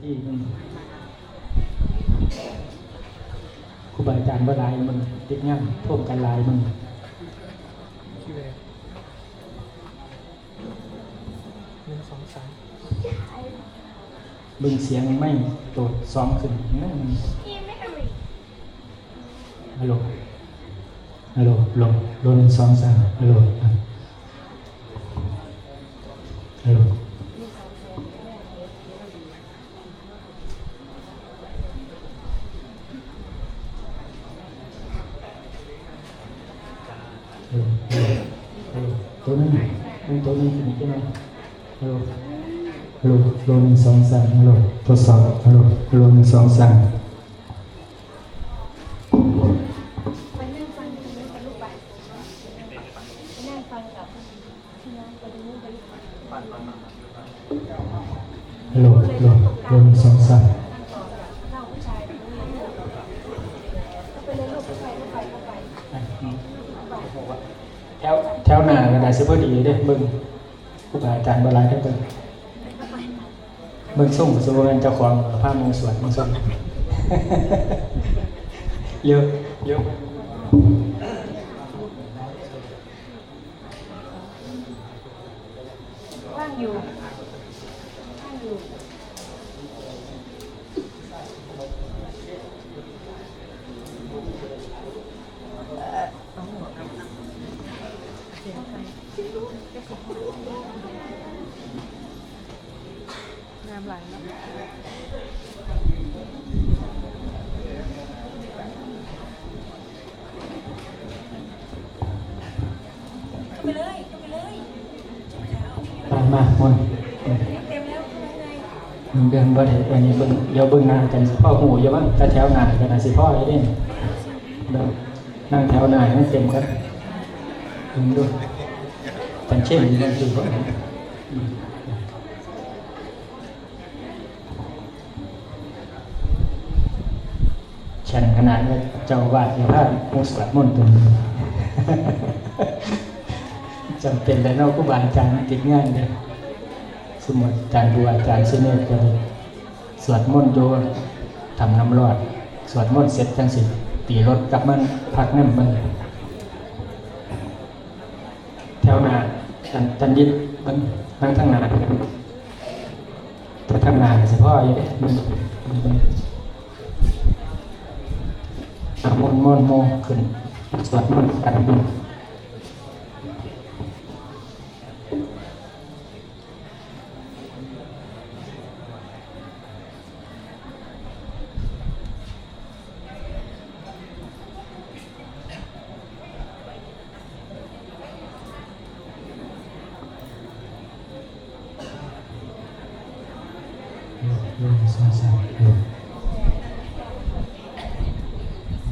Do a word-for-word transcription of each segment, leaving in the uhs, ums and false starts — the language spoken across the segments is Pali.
ที่หนึ่ง ครูบาอาจารย์บ่หลาย มันติดงาน โฮมกันหลาย มัน หนึ่ง สอง สาม เบิ่งเสียงไมค์โตดสองขึ้นนะ มัน ฮัลโหล ฮัลโหล ฮัลโหล ฮัลโหล หนึ่ง สอง สาม ฮัลโหล อ่ะ ฮัลโหล ฮัลโหล ฮัลโหล ฮัลโหล ตัวนั้นน่ะ มันตัวนี้ขึ้นอีกจักหน่อย ฮัลโหล ฮัลโหล ฮัลโหล หนึ่ง สอง สาม ฮัลโหล ทดสอบ ฮัลโหล ฮัลโหล หนึ่ง สอง สาม ไปนั่งฟังตรงนู้นกันลูกไป ไปนั่งฟังกับพี่น้องไปตรงนู้นไปลูก ฮัลโหล ฮัลโหล ฮัลโหล หนึ่ง สอง สาม นั่งต่อกับเล่าผู้ชายตรงนู้นเลย เข้าไปเลยลูก เข้าไป เข้าไป เข้าไป แถว แถวหน้าก็น่าสิพอดีเด้ เบิ่ง ครูบาอาจารย์บ่หลายเด้อ เบิ่ง เบิ่งทรงก็สิบ่แม่นเจ้าของ พาหมู่สวด หมู่ทรง เดี๋ยว เดี๋ยว ว่างอยู่ ว่างอยู่ น้ำไหลเนาะ เข้าไปเลย เข้าไปเลย มา มา มนต์ เต็มแล้ว เข้าไปข้างใน เบิ่งบ่ได้ อันนี้เบิ่ง เดี๋ยวเบิ่งหน้ากัน สิพอฮู้อยู่มั้ง แต่แถวหน้าก็น่าสิพออยู่เด้ เบิ่ง นั่งแถวหน้าให้มันเต็มก่อน เบิ่งดู จันเข่งอยู่นั่นสิบ่ ฉันขนาดว่าเจ้าอาวาสจะพาหมู่สวดมนต์ตรงนี้ จำเป็นแล้วเนาะ ครูบาอาจารย์ติดงานเด้ สมมุติอาจารย์บัว อาจารย์สุเนศก็เลยสวดมนต์อยู่ถ้ำน้ำร้อน สวดมนต์เสร็จจั่งสิตีรถกลับมาพักนำมัน แถวหน้า ท่าน ท่านยิบเบิ่ง นั่งทางหน้า แต่ทางหน้าก็สิพออยู่เด้ มัน มัน มัน อ่ะ มนต์ มนต์ มนต์ ขึ้น สวดมนต์กัน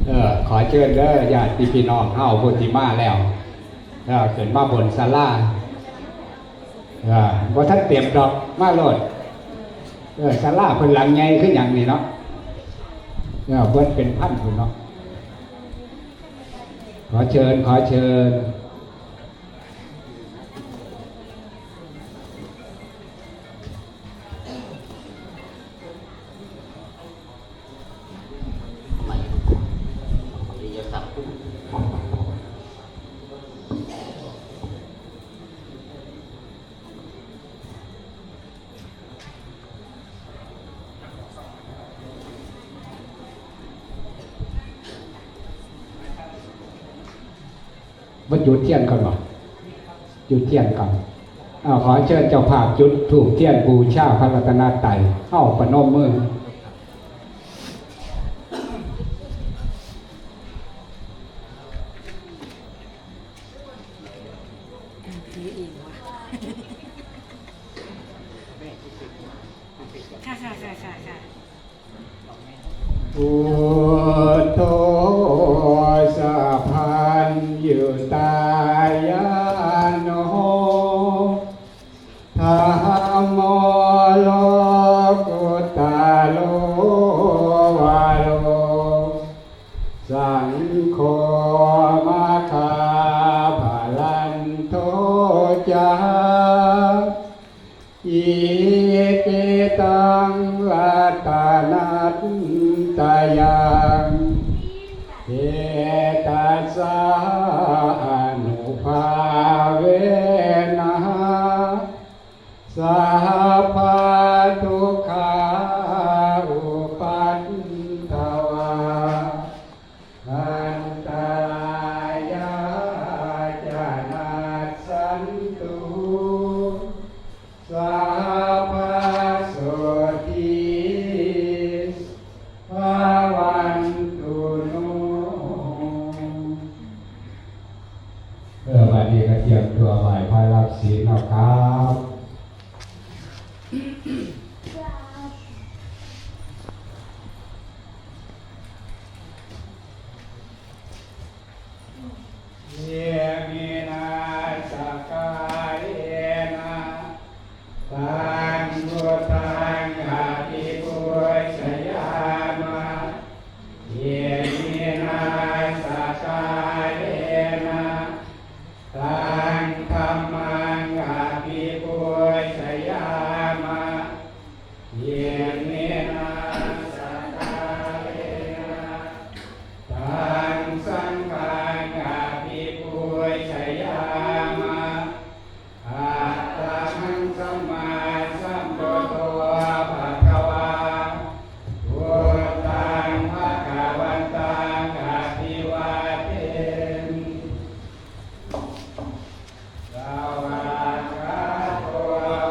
เออ ขอเชิญเด้อ ญาติพี่น้องเฮาผู้ที่มาแล้ว เออ ขึ้นมาบนศาลา เออ บ่ทันเต็มดอก มาโลด เออ ศาลาเพิ่นหลังใหญ่คือหยังนี่เนาะ เออ เบิดเป็นพันพุ้นเนาะ ขอเชิญ ขอเชิญ มาจุดเทียนก่อนบ่ จุดเทียนก่อน อ้าว ขอเชิญเจ้าภาพจุดธูปเทียนบูชาพระรัตนตรัย เอ้า ประนมมือ ถือเองวะ ค่ะ ค่ะ ค่ะ ค่ะ ค่ะ Buddho sabbaññutañāṇo, dhammo lokuttaro varo, saṅgho maggaphalaṭṭho ca. Iti taṃ ra antayaṃ. Etassānubhāvena sabbadukkhā upaddavā antarāyā ca nassantu, sabbassotthī bhavantu no. เออ บัดนี้ก็เตรียมตัวไหว้พระรับศีลแล้วครับ Iminā sakkārena taṃ buddhaṃ abhipūjayāma. Iminā sakkārena taṃ dhammaṃ abhipūjayāma. Iminā sakkārena taṃ saṅghaṃ abhipūjayāma. Arahaṃ sammāsambuddho bhagavā, buddhaṃ bhagavantaṃ abhivādemi. Svākkhāto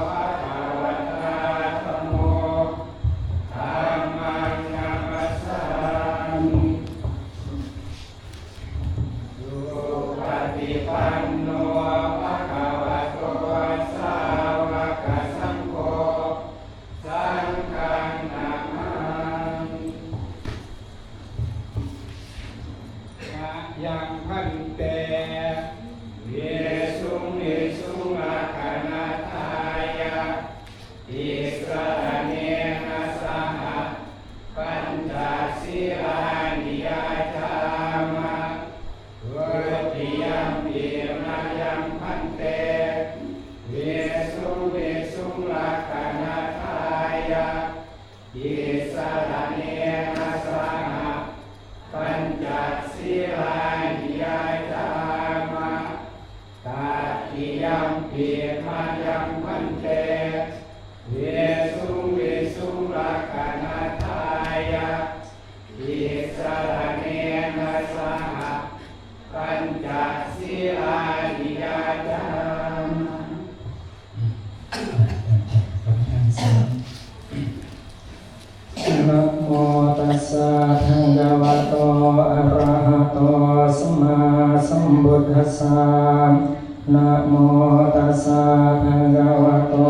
bhagavatā dhammo, dhammaṃ namassāmi. Supaṭipanno bhagavato sāvakasaṅgho, saṅghaṃ namāmi. Mayaṃ bhante visuṃ visuṃ rakkhaṇatthāya tisaraṇena saha pañca sīlāni yācāma. Dutiyampi mayaṃ bhante visuṃ visuṃ rakkhaṇatthāya tisaraṇena saha pañca sīlāni yācāma. Tatiyampi mayaṃ bhante visuṃ visuṃ rakkhaṇatthāya tisaraṇena saha pañca sīlāni yācāma. Namo tassa bhagavato arahato sammāsambuddhassa. Namo tassa bhagavato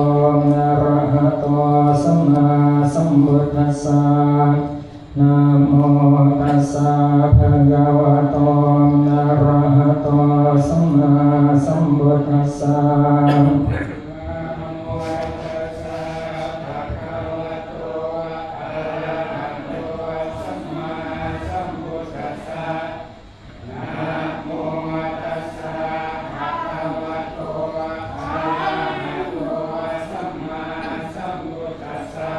arahato sammāsambuddhassa. Namo tassa bhagavato arahato sammāsambuddhassa. Namo tassa bhagavato arahato sammāsambuddhassa. Namo tassa bhagavato arahato sammāsambuddhassa.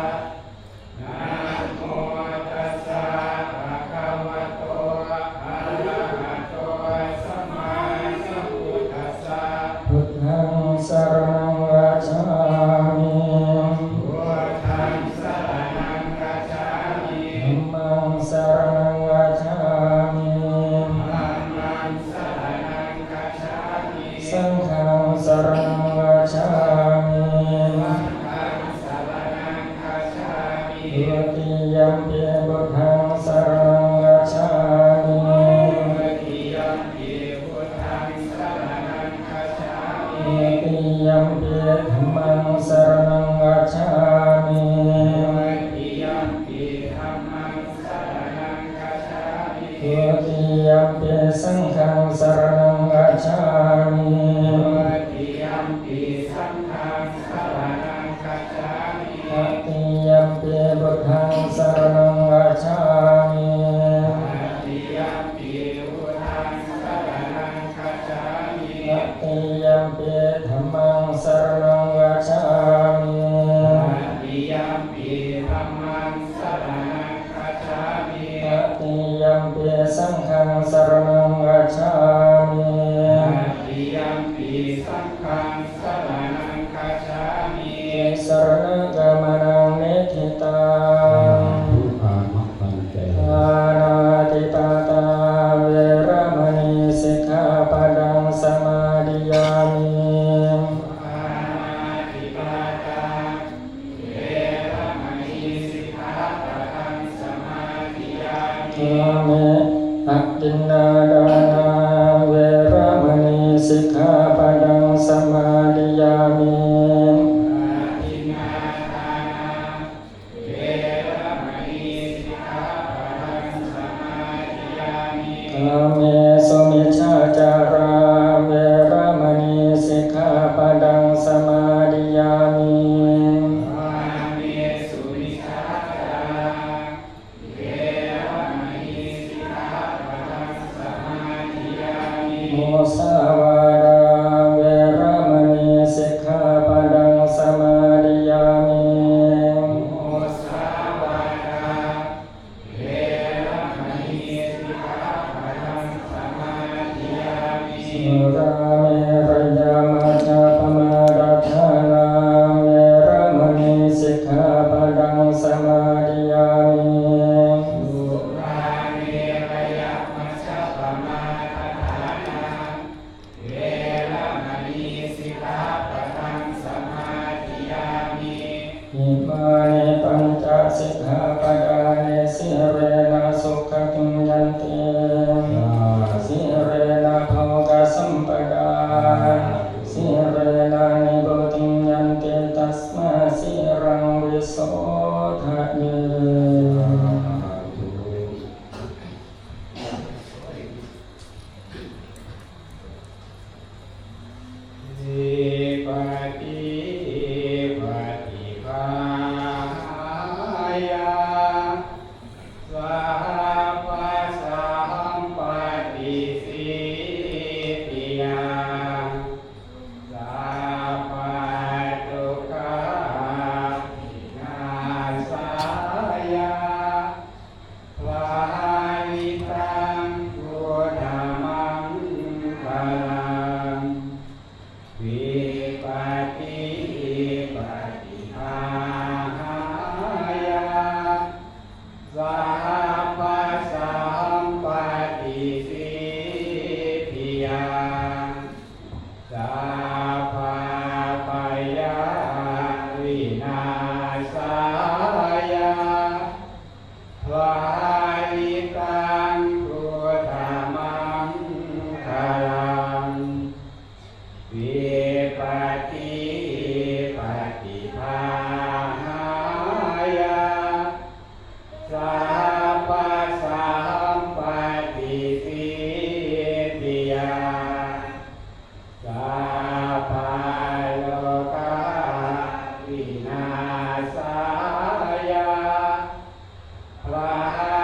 Namo tassa bhagavato arahato sammāsambuddhassa. Buddhaṃ saraṇaṃ gacchāmi. Buddhaṃ saraṇaṃ gacchāmi. Dhammaṃ saraṇaṃ gacchāmi. Dhammaṃ saraṇaṃ gacchāmi. Saṅghaṃ saraṇaṃ gacchāmi. Saṅghaṃ saraṇaṃ gacchāmi. Dutiyampi buddhaṃ saraṇaṃ gacchāmi. Dutiyampi buddhaṃ saraṇaṃ gacchāmi. Dutiyampi dhammaṃ saraṇaṃ gacchāmi. Dutiyampi dhammaṃ saraṇaṃ gacchāmi. Dutiyampi saṅghaṃ saraṇaṃ gacchāmi. Dutiyampi saṅghaṃ saraṇaṃ gacchāmi. Tatiyampi buddhaṃ saraṇaṃ gacchāmi. Tatiyampi buddhaṃ saraṇaṃ gacchāmi. Tatiyampi dhammaṃ saraṇaṃ gacchāmi. Tatiyampi dhammaṃ saraṇaṃ Saṅghaṃ saraṇaṃ gacchāmi. Tatiyampi saṅghaṃ saraṇaṃ gacchāmi. Tisaraṇagamanaṃ niṭṭhitaṃ. Sādhu āma bhante. Pāṇātipātā veramaṇī sikkhāpadaṃ samādiyāmi. Pāṇātipātā veramaṇī sikkhāpadaṃ samādiyāmi. Kāme adinnādānā veramaṇī sikkhāpadaṃ samādiyāmi. Adinnādānā veramaṇī sikkhāpadaṃ samādiyāmi. Kāmesu micchācārā veramaṇī sikkhāpadaṃ samādiyāmi. Kāmesu micchācārā veramaṇī sikkhāpadaṃ samādiyāmi. Musāvādā veramaṇī sikkhāpadaṃ samādiyāmi. Musāvādā veramaṇī sikkhāpadaṃ samādiyāmi. Surāmerayamajjapamādaṭṭhānā veramaṇī sikkhāpadaṃ samādiyāmi. Surāmerayamajjapamādaṭṭhānā veramaṇī sikkhāpadaṃ samādiyāmi. Imāni pañca sikkhāpadāni. Sīlena sugatiṃ yanti. Sā- Sīlena bhogasampadā. Sīlena nibbutiṃ yanti. Tasmā sīlaṃ visodhaye. Vipattipaṭibāhāya sabbasampattisiddhiyā sabbadukkhavināsāya bhāvitanguttamaṅgalaṃ. Vipattipaṭibāhāya sabbasampattisiddhiyā sabbabhayavināsāya bhāvitanguttamaṅgalaṃ. Vipattipaṭibāhāya sabbasampattisiddhiyā sabbarogavināsāya bhā-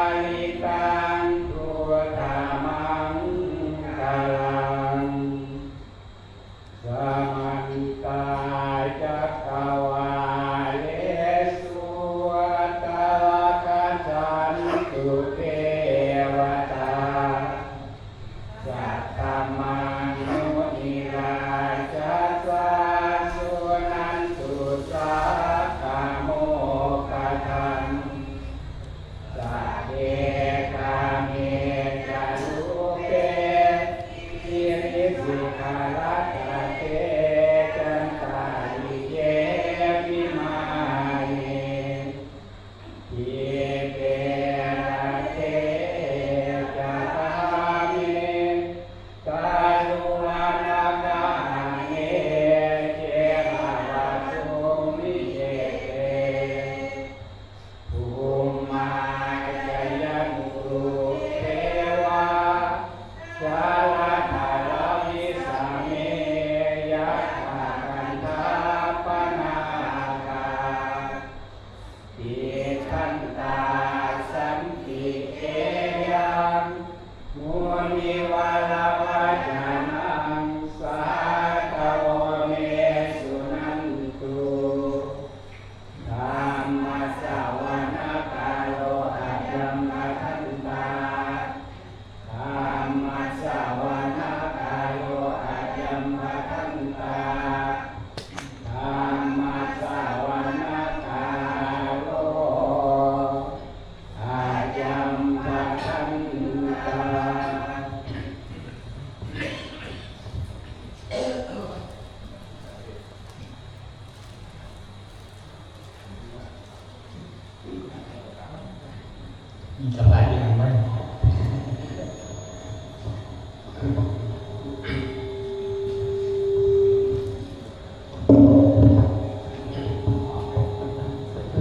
สบายดีไหม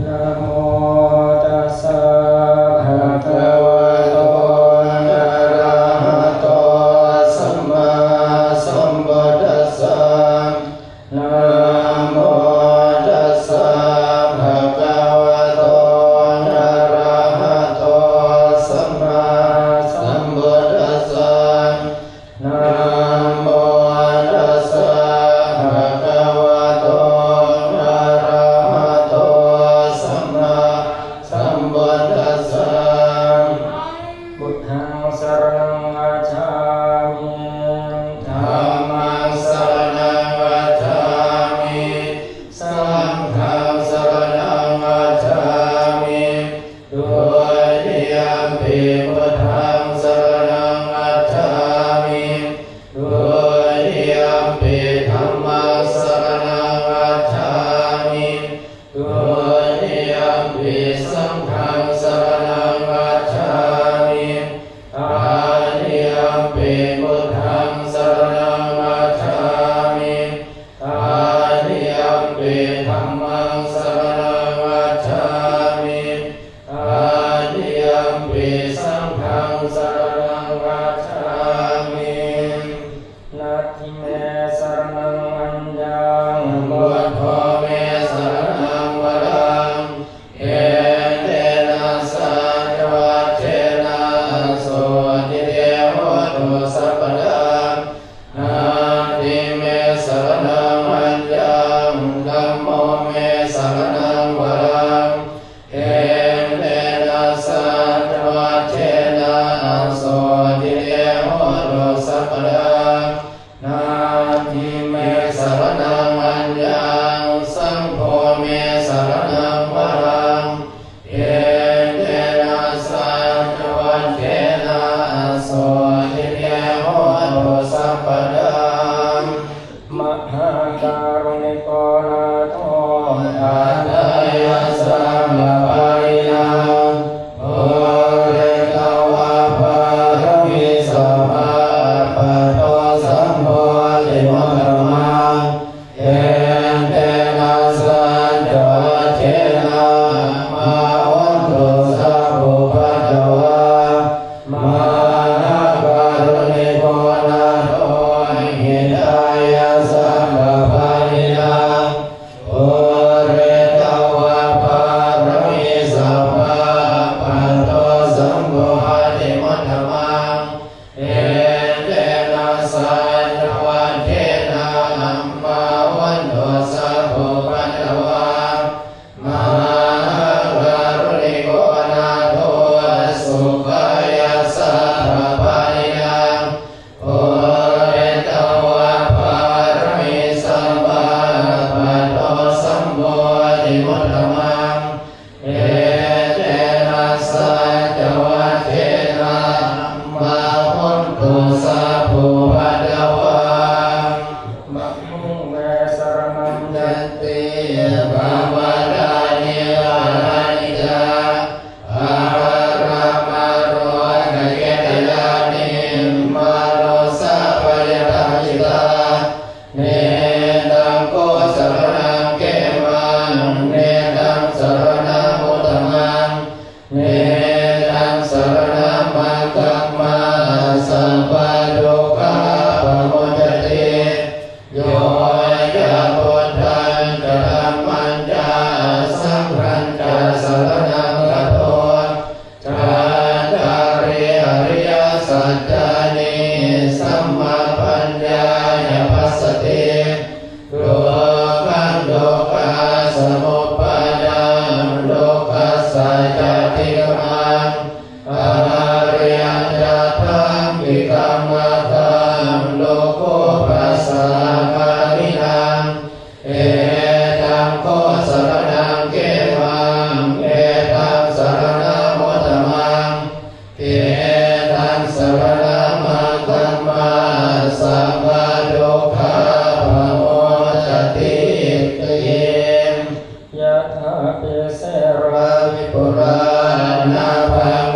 Namo tassa bhagavato arahato sammāsambuddhassa. Namo tassa bhagavato arahato sammāsambuddhassa. Namo tassa bhagavato arahato sammāsambuddhassa. Buddhaṃ saraṇaṃ gacchāmi. Dhammaṃ saraṇaṃ gacchāmi. Saṅghaṃ saraṇaṃ gacchāmi. Dutiyampi buddhaṃ saraṇaṃ gacchāmi. Dutiyampi dhammaṃ saraṇaṃ gacchāmi. Dutiyampi saṅghaṃ saraṇaṃ gacchāmi. Tatiyampi buddhaṃ saraṇaṃ gacchāmi. Tatiyampi dhammaṃ saraṇaṃ gacchāmi. Tatiyampi saṅghaṃ saraṇaṃ gacchāmi. Natthi me saraṇaṃ aññaṃ, buddho me saraṇaṃ varaṃ, etena saccavajjena sotthi te hotu sabbadā. Natthi me saraṇaṃ aññaṃ, dhammo me saraṇaṃ varaṃ, etena saccavajjena sotthi te hotu sabbadā. Natthi me saraṇaṃ aññaṃ, saṅgho me saraṇaṃ varaṃ, etena saccavajjena sotthi te hotu sabbadā. Mahākāruṇiko nātho atthāya sabbapāṇinaṃ pūretvā pāramī sabbā patto sambodhimuttamaṃ. Etena saccavajjena mā hontu sabbupaddavā. Mahākāruṇiko nātho hitāya sabbapāṇinaṃ pūretvā pāramī sabbā patto sambodhimuttamaṃ. Etena saccavajjena mā hontu sabbupaddavā. Mahākāruṇiko nātho sukhāya sabbapāṇinaṃ pūretvā pāramī sabbā patto sambodhimuttamaṃ. Etena saccavajjena mā hontu sabbupaddavā. Bāhuṃ me saraṇaṃ yanti pabbatāni varaṇi ca āramā lokadhayāni mānusappayatajjitā. Netaṃ kho saraṇaṃ khemaṃ, netaṃ saraṇamuttamaṃ, netaṃ saraṇamagghaṃ, mā sabbadukkhā pamuccati. Yo ca buddhañca dhammañca saṅghañca saraṇaṃ gato, cattāri ariyasaccāni sammappaññāya passati. Dukkhaṃ dukkhasamuppādaṃ dukkhassa ca adhigamanaṃ ariyajjattham pikamaggam dukkhupasāmagāminaṃ. Etaṃ kho saraṇaṃ khemaṃ, etaṃ saraṇamuttamaṃ, etaṃ saraṇamagghaṃ, mā sabbadukkhā pamuccati. Yathāpi sīlā vipulā nābhaṃ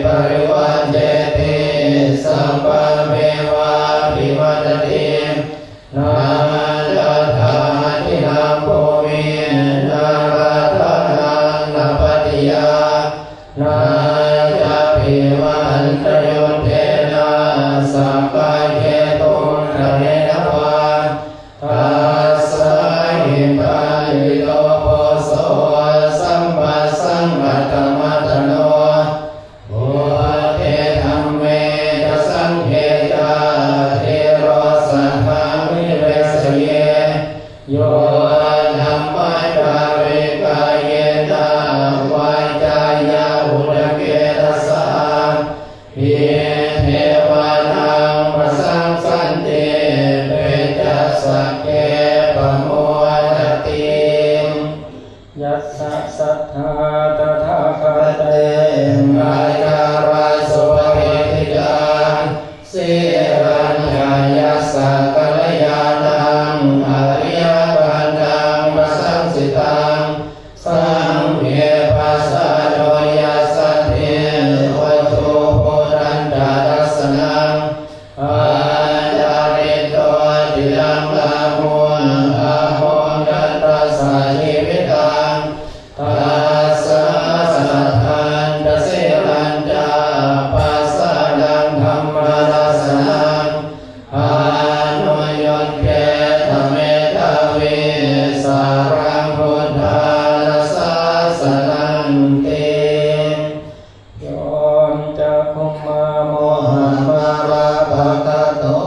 parivajjeti, sabbamevābhivaddati. Na ca thāhina bhūmi nālāṭhānaṃ na pattiyā, na cāpi vanaññayuddhena sakkāyetu dhanena vā. Tassāhi paṇḍito puruso sambhassaṃ attamattano. Buddhe dhamme ca saṅghe ca dhīro saddhaṃ nivesaye. Yo dhammacārī kāyena vācāya uda cetasā, iddheva naṃ prasangsanti, pecca sagge pamodati. Yassa saddhā tathāgate ācarā supaṭiṭṭhitā, sīlañca yassa kalyāṇaṃ ariyakantaṃ pasaṃsitaṃ, saṅghe pasādo yassatthi ujuvuttanta dassanaṃ, ācaritvā cittaṃ āhu ahu kattassa jīvitaṃ. Tassā saddhassa sīlañca pasādaṃ dhammadassanaṃ, anuyuñjetha medhāvī saraṃ buddhāna sāsananti. Yo cakkhumā mohamalāpakaṭṭho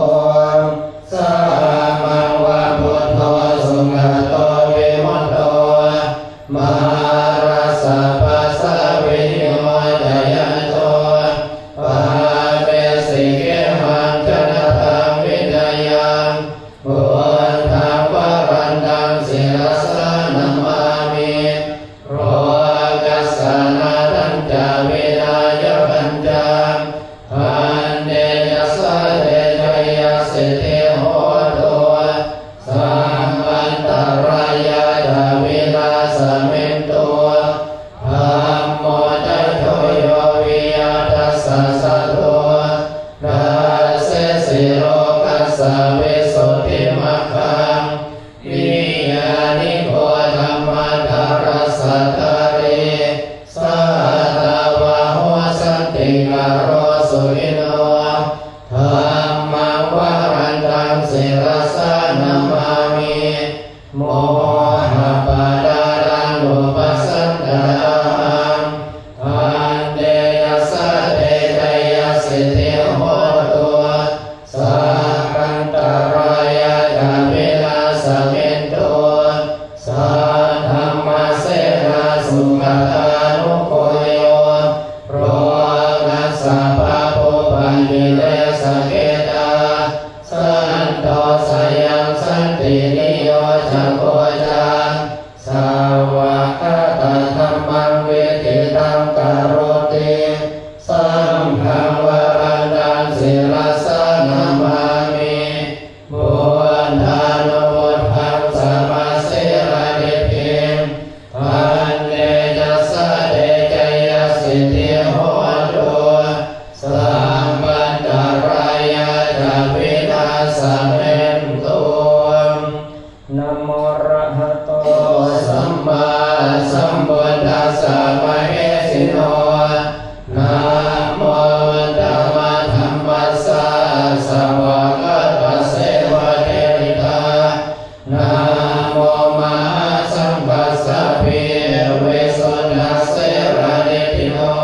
sāmaṃ va buddho sugato vimutto, mārassa pāsā viññūhīto, pāpesi khemaṃ janataṃ vineyyaṃ. Buddhaṃ varantaṃ sirasā namāmi, lokassa nāthañca vināyakañca. Tantejasā te jayasiddhi hotu, sabbantarāyā ca vināsamentu. Dhammo dhajo yo viya tassa satthu, dassesi lokassa visuddhimaggaṃ. Niyyāniko dhammadharassa dhārī, sātāvaho santikaro suciṇṇo. Dhammaṃ varantaṃ sirasā namāmi, mohappadālaṃ upasantadāhaṃ. Tantejasā te jayasiddhi hotu, sabbantarāyā ca vināsamentu. Saddhammasenā sugatānugo yo, lokassa pāpūpakilesajetā, santo sayaṃ santiniyojako ca, svākkhātadhammaṃ viditaṃ karoti. Saṅghaṃ varantaṃ sirasā namāmi, buddhānubuddhaṃ samasīladiṭṭhiṃ. Tantejasā te jayasiddhi hotu, sabbantarāyā ca vināsamentu. Namo arahato sammāsambuddhassa mahesino. Namo uttamadhammassa svākkhātasseva tenidha. Namo mahāsaṅghassāpi visuddhasīladiṭṭhino.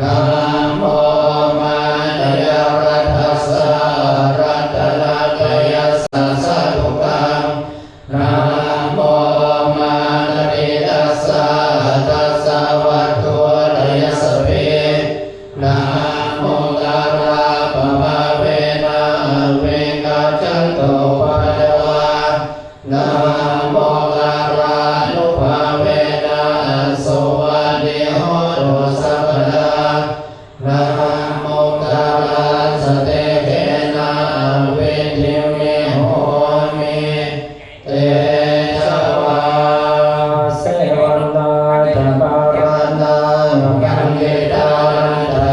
Namo omātyāraddhassa ratanattayassa sādhukaṃ. Namo omakātītassa tassa vatthuttayassapi. Namokārappabhāvena vigacchantu upaddavā. Namokārānubhāvena suvatthi hotu sabbadā. Namokārassa tejena vidhimhi homi tejavā. Sevanā ca bālānaṃ paṇḍitānañca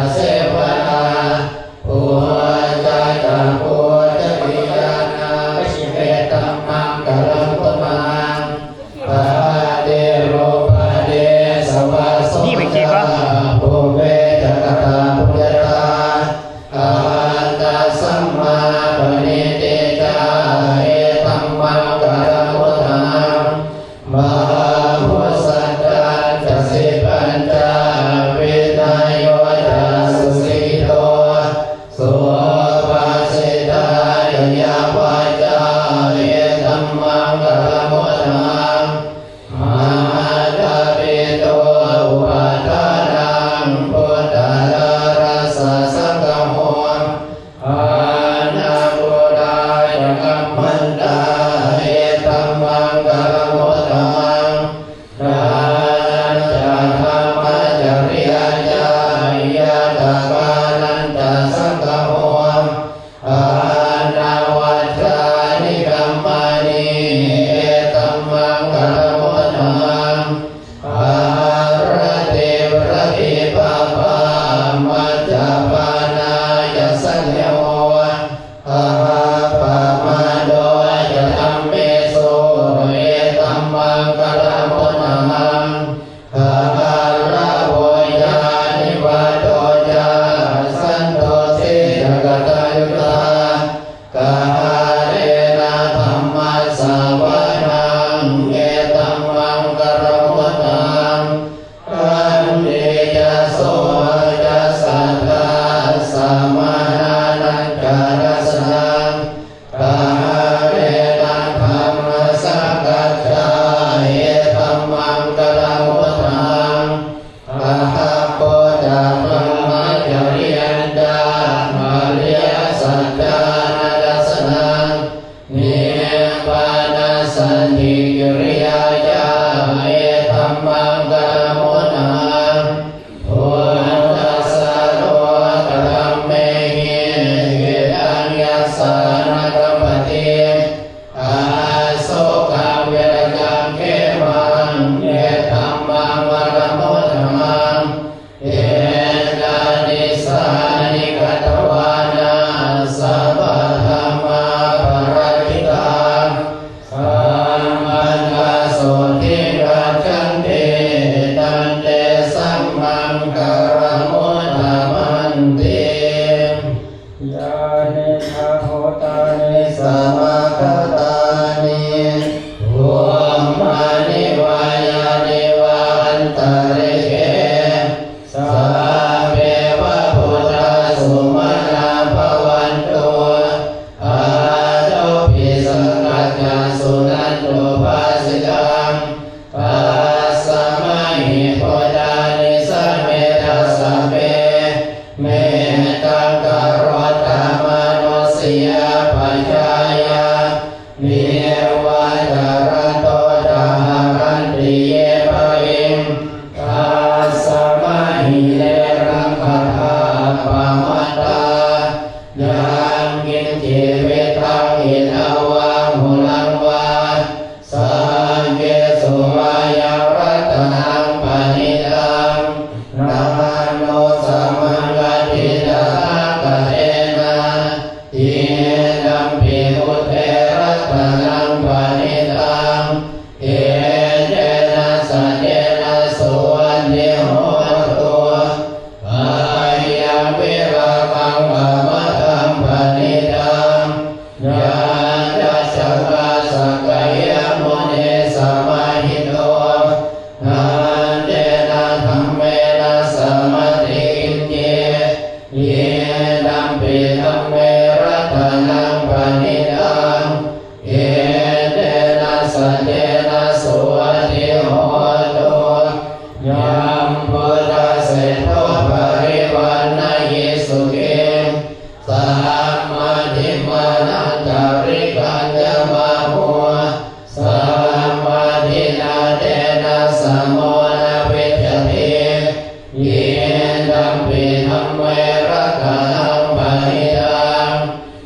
dhamme ratanaṃ paṇītaṃ,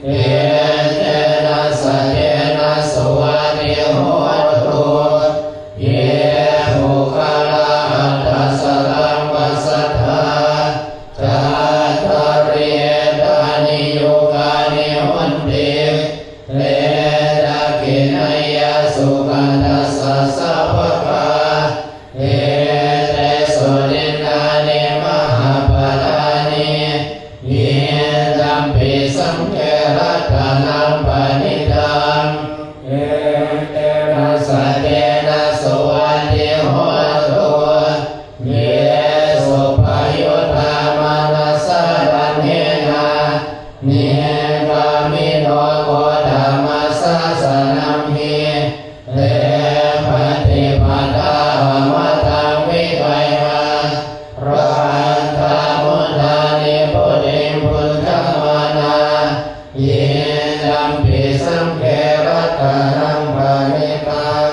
etena saccena suvatthi hotu. Ye puggalā aṭṭha sataṃ pasatthā, cattāri etāni yugāni honti, te dakkhiṇeyyā sugatassa sāvakā, etesu dinnāni mahapphalāni, idampi saṅghe ratanaṃ paṇītaṃ, etena saccena suvatthi hotu. Ye suppayuttā manasā daḷhena, nikkāmino gotamasāsanamhi, te pattipattā amataṃ vigayha, laddhā mudhā nibbutiṃ bhuñjamānā, idampi saṅghe ratanaṃ paṇītaṃ,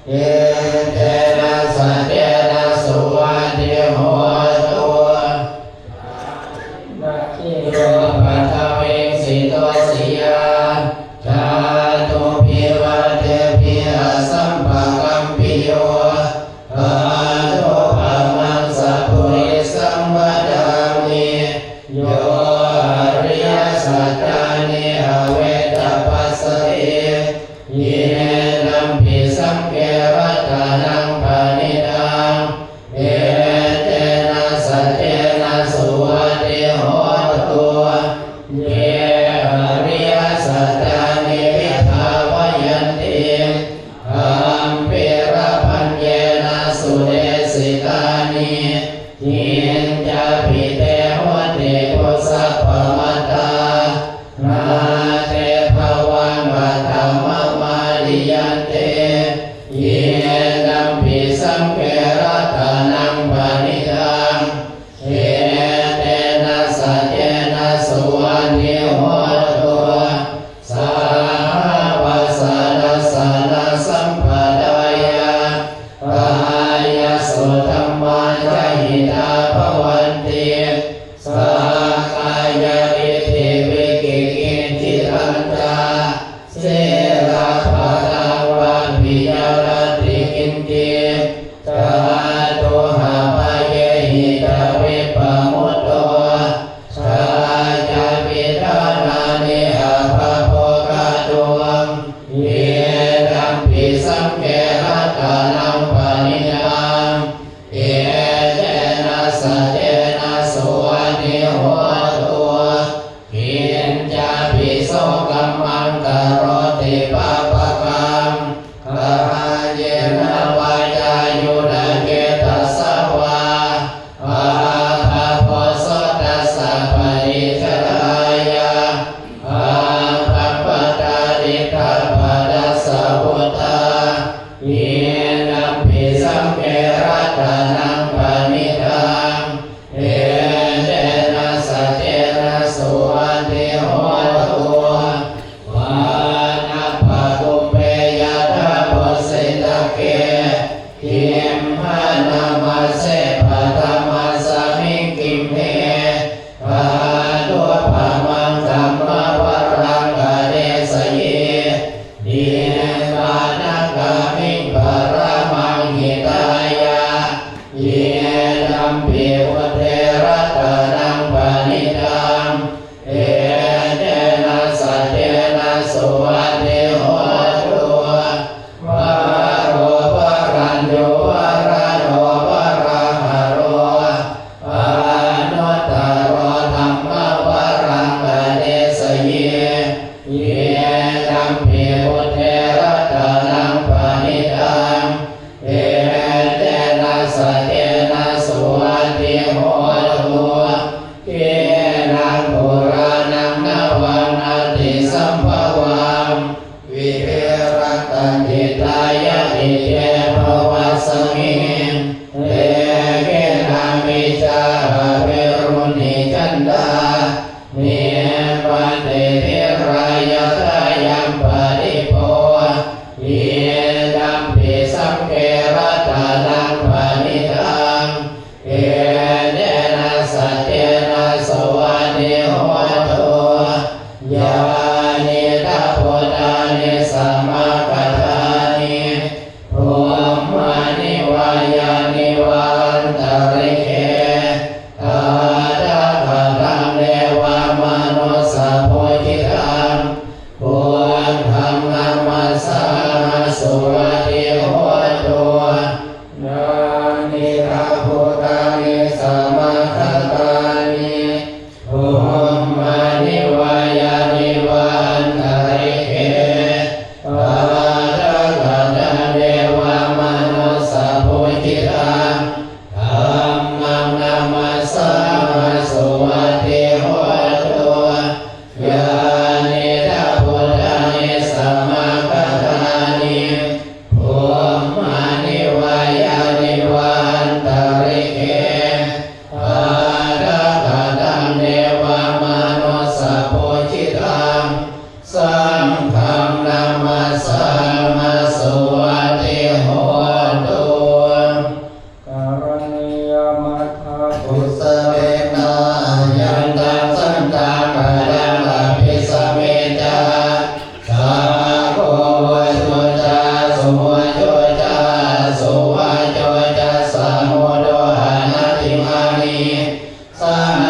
etena saccena suvatthi hotu. Yo paṭhaviṃ sito siyā, dhātubhi vā tebhi asampakampiyo, tathūpamaṃ sapurisaṃ vadāmi, yo ariyasaccāni avedha passati, idampi saṅghe ratanaṃ paṇītaṃ, etena saccena suvatthi hotu. Ye ariyasaccāni vidhāvayanti, gambhīrapaññena sudesitāni, kiñcāpi te honti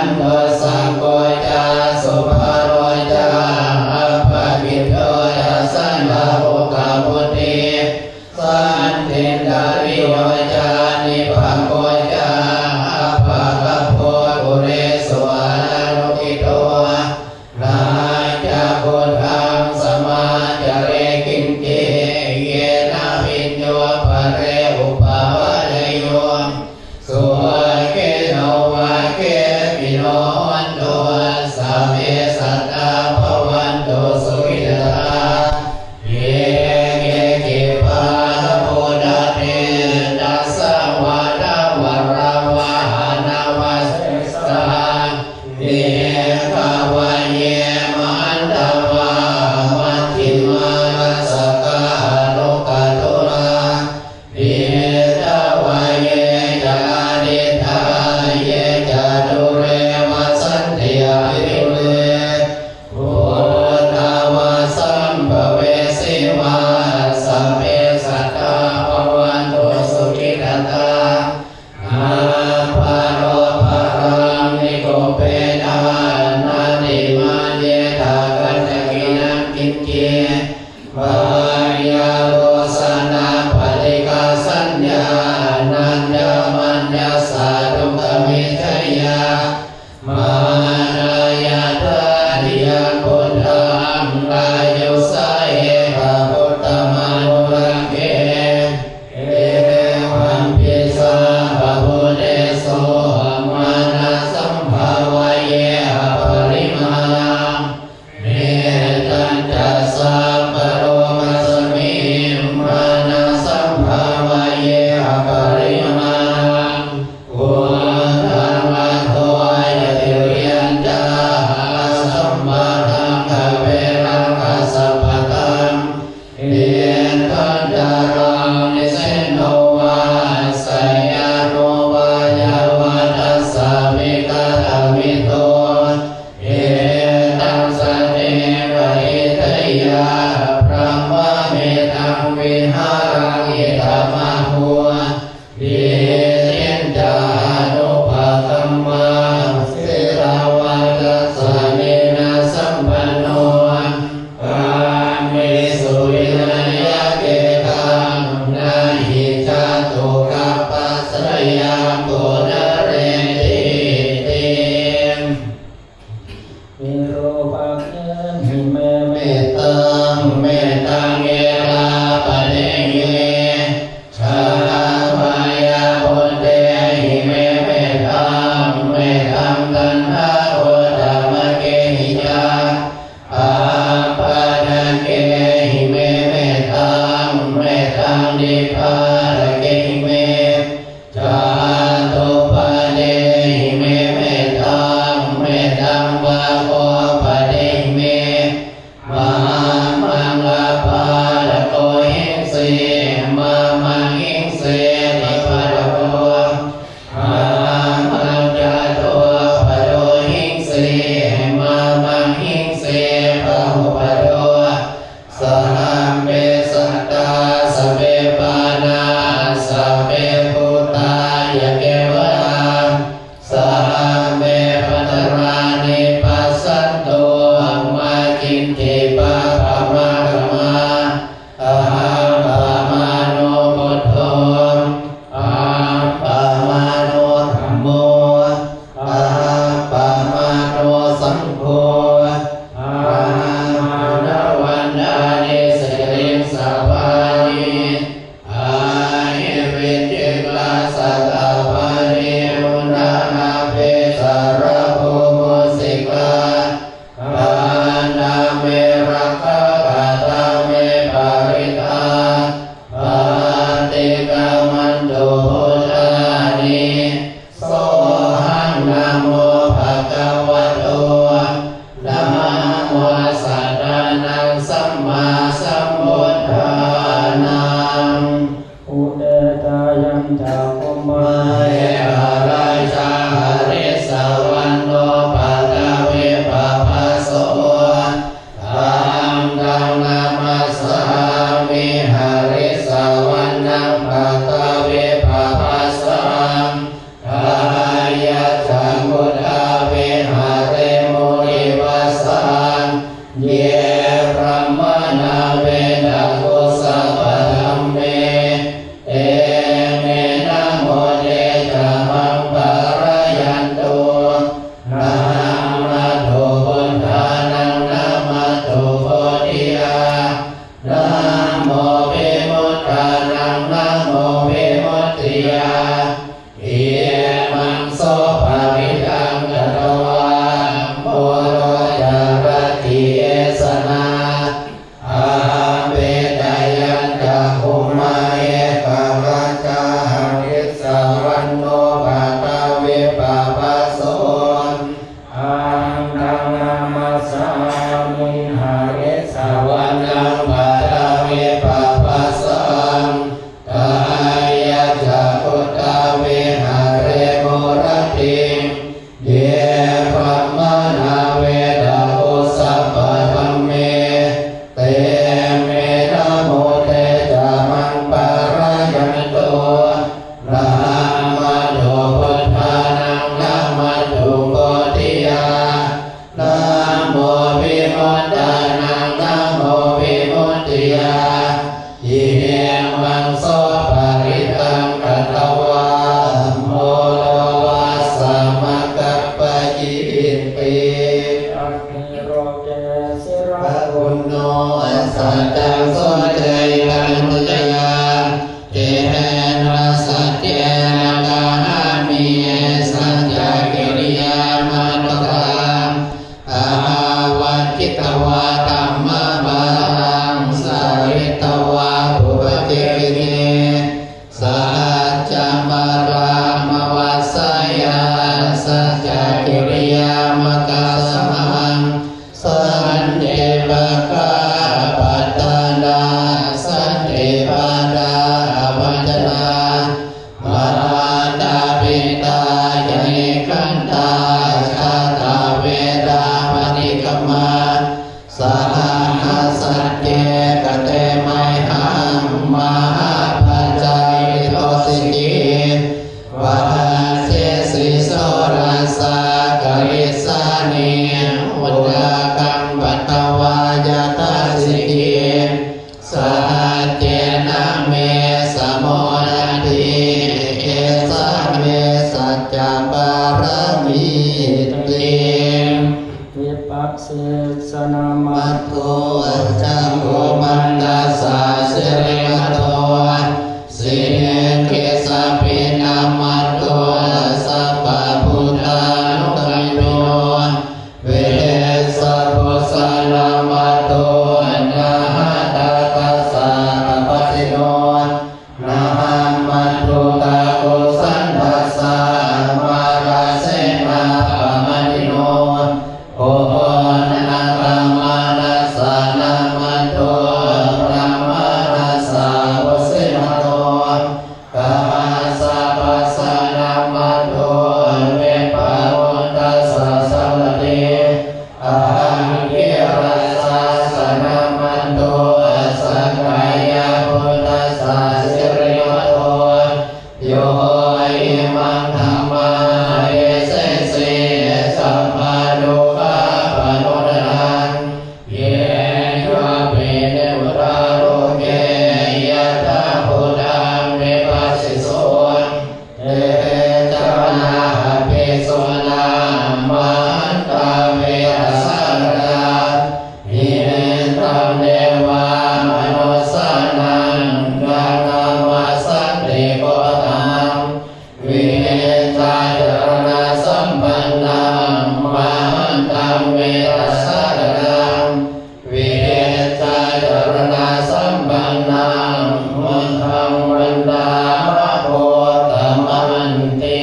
Anando sakko ca subharo ca appakicco ca santa okkamudi santindriyo ca nipako ca appagabbho kulesu ananukito. Na ca khuddaṃ samācare kiñci yena viññū pare upavadeyyuṃ. Sukhino vā khemino hontu sabbe sattā bhavantu sukhitattā. Ye keci pāṇabhūtatthi tasā vā thāvarā vā anavasesā, dīghā vā ye mahantā vā majjhimā rassakā aṇukathūlā, diṭṭhā vā ye ca adiṭṭhā ye ca dūre vasanti adūre, bhūtā vā sambhavesī vā sabbe sattā bhavantu sukhitattā. Na paro paraṃ nikubbetha nātimaññetha katthaci naṃ kiñci. Byārosanā paṭighasaññā nāññamaññassa dukkhamiccheyya. Mahānāyatha dhiyaṃ puttaṃ āyusā ekaputtamanurakkhe. Evampi sabbabhūtesu mānasambhāvaye aparimāṇaṃ. Mettañca sabbalokasmiṃ mānasambhāvaye aparimāṇaṃ. Uddhaṃ adho ca tiriyañca asambādhaṃ averaṃ asapattaṃ. Tiṭṭhañcaraṃ nisinno vā sayāno vā yāvatassa vigatamiddho. Etaṃ satiṃ adhiṭṭheyya brahmametaṃ vihāraṃ idhamāhu. Diṭṭhiñca anupagamma sīlavā dassanena sampanno. Kāmesu vineyya gedhaṃ na hi jātu gabbhaseyyaṃ punaretīti. Virūpakkhehi me mettaṃ, mettaṃ irāpathehi me, chābhāya bhūtehi me mettaṃ, mettaṃ taṇhāgotamakkehi ca, apādakehi me mettaṃ, mettaṃ nibbānakehi me, catuppadehi me mettaṃ, mettaṃ vāgopā Taṃ taṃ namassāmi harissavaṇṇaṃ paṭhavippabhāsaṃ, dāyādaguttā viharemu rattiṃ. Ye brāhmaṇā vedagu sabbadhamme, te me namo te ca maṃ pālayantu. Namatthu buddhānaṃ namatthu bodhiyā, namo vimuttānaṃ namo vimuttiyā. Imaṃ so parittaṃ katvā moro vāsamakappayīti. Aggi loke siraguṇo saccaṃ soceyyanuddayā, tena saccena kāhāmi saccakiriyamatthaṃ. Āvajjitvā dhammabalaṃ saritvā pubbake gire, saccabbalamavassāya saccakiriyamakāsamahaṃ. Santi pakkhā pattanā santi pādā avañcanā, mātā pitā ca nikkhantā jātā verā paṭikkama. Saha sacce kate mayhaṃ mahāpajjalito sikhī, vajjesi sorasā karīsāni udakaṃ patvā yathā sikhī. Saccena me samo natthi, esā me saccapāramīti. Vipassissa namatthu cakkhumantassa sirīmato, siddhisabbī namatthu sabbabuddhānukampino, vessabhussa namatthu ñātakassa tapassino, namatthu kakusandhassa mārasenāpamaññino, koṇḍaññatamanassa namatthu brāhmaṇassa vusīmato, kassapassa namatthu veppagūṭassa saṃvatthi, aṅgīrasassa namatthu sakyaputtassa sirīmato, yo imaṃ dhammaṃ desesi sabbadukkhāpanūdanaṃ, ye cāpi nibbutā loke yathābhūtaṃ vipassisuṃ, te ca nābhisuṇā mahantā vītasāradā, hitaṃ devamanussānaṃ yaṃ namassanti gotamaṃ, vijjācaraṇasampannaṃ mahantaṃ vītasāradaṃ, vijjācaraṇasampannaṃ buddhaṃ vandāma gotamanti.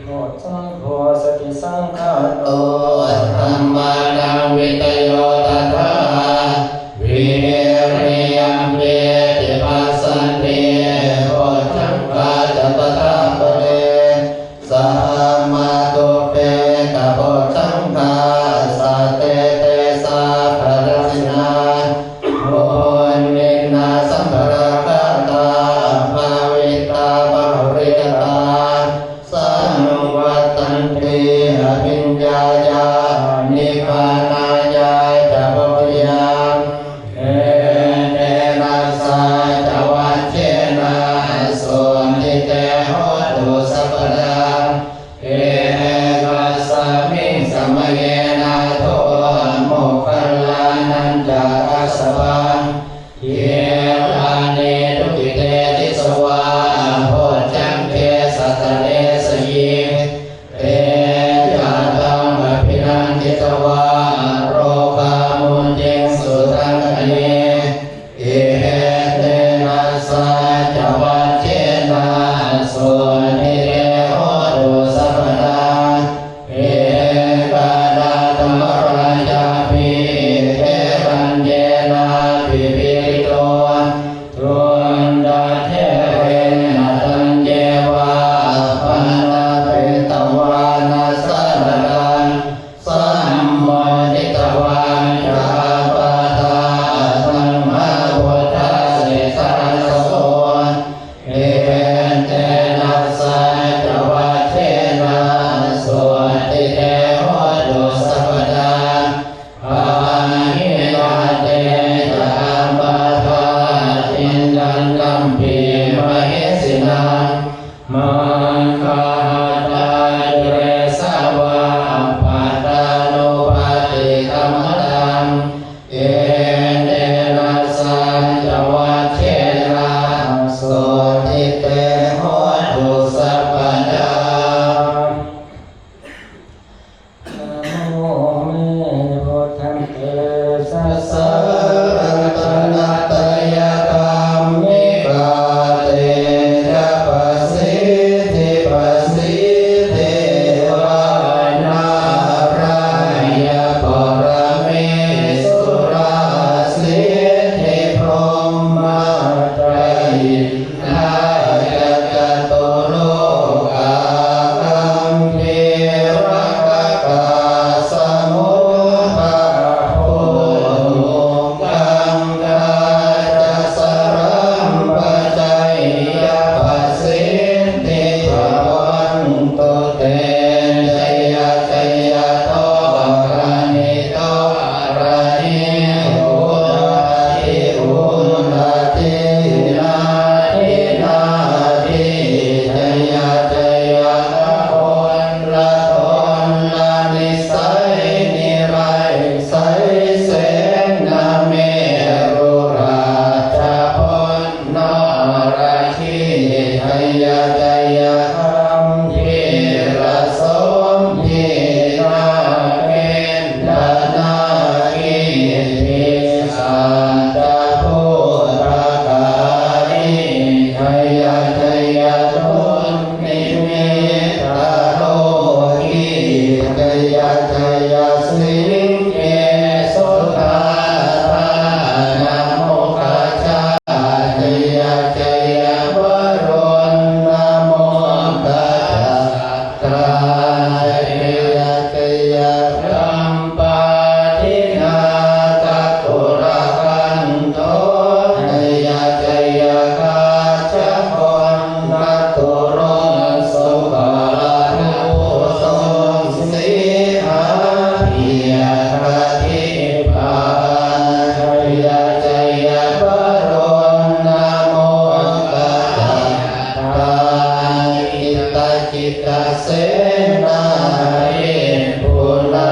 Bojjhaṅgo satisaṅkhāto dhammānaṃ vicayo tathā, viriyampīti passaddhi bojjhaṅgā ca tathāpare, sammādhupekkhabojjhaṅgā sattete sabbadassinā, muninā sammadakkhātā bhāvitā bahulīkatā, saṃvattanti abhiññāya nibbānāya ca bodhiyā, etena saccavajjena sotthi te hotu sabbadā. Ekasmiṃ samaye nātho moggallānañca kassapaṃ, gilāne dukkhite disvā bojjhaṅge satta desayi, te ca taṃ abhina Sampādinā Caturāgaṇḍo, jaya jaya Gajjagonnathuraṅga Sukarabhujaṅga Sīhabyagghadīpā, jaya jaya Varuṇṇamukhtasātrā, Jita jita Senārī Puna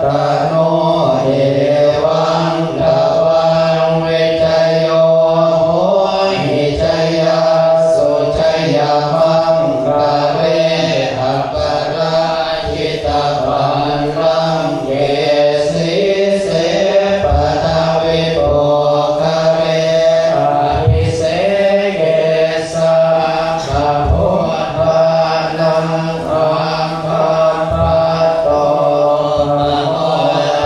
no evaṃ tvaṃ vijayo hohi jayassu jayamaṅgale aparājitapallaṅke sīse paṭhavipokkhare abhiseke sabbabuddhānaṃ aggappatto pamodati.